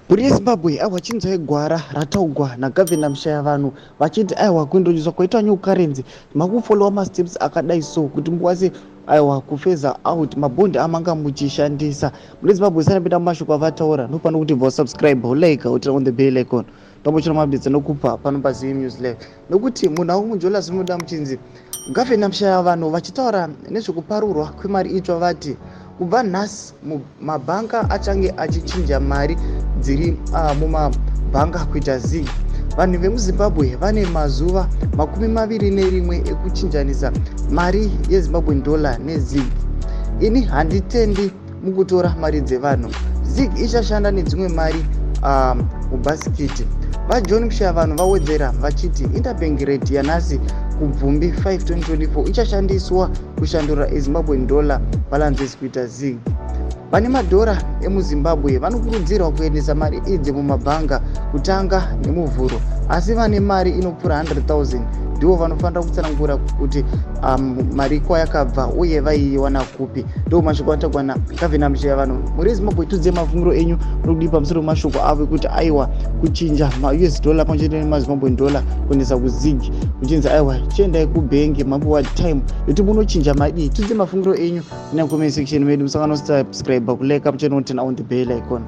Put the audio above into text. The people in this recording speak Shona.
Mhuri yeZimbabwe, aiwa, chinzwai gwara rataugwa naGavhena Mushayavanhu vachiti aiwa, kuintroducwa kwaitwa new currency, makufolowa masteps akadai so kuti mukwanise, aiwa, kuphasa out mabhondi amanga muchishandisa. Mhuri yeZimbabwe, sanapinda mumashoko avataura, nopano kuti bva subscribe, like, uturn on the bell icon, tombochira maupdates anokupa pano paZim News Live. Nokuti munhu akumudyola zvinoda muchinzi Gavhena Mushayavanhu vachitaura nezvekuparurwa kwemari itsva vati kubva nhasi mabhanga achange achichinja mari dziri mumabhanga kuita ZiG. Vanhu vemuZimbabwe vane mazuva 21 ekuchinjanisa mari yeZimbabwean dollar neZiG. Ini handitendi mukutora mari dzevanhu. ZiG ichashanda nedzimwe mari mubhasikiti. VaJohn Mushayavanhu vawedzera vachiti interbank rate yanhasi, Kubvumbi 5 2024, ichashandiswa kushandura eZimbabwean dollar balances kuita ZiG. Vane madhora emuZimbabwe vanokurudzirwa kuendesa mari idzi mumabhanga kutanga neMuvhuro, asi vane mari inopfuura 100 000 ndivo vanofanira kutsanangura kuti mari kwayakabva uye vaiiwana kupi. Ndo mashoko atagwa naGavhena Mushayavanhu. Mhuri yeZimbabwe, tudze mafungiro enyu nokudii pamusoro pemashoko avo ekuti aiwa, kuchinja maUS dollar pamwe chete nemaZimbabwean dollar kuendesa kuZiG, kuchinzi aiwa, chiendai kubhengi, mapiwa time yekuti munochinja madii? Tudze mafungiro enyu ina comment section medu. Musangano subscribe, kulike, muchannel, turn on the bell icon.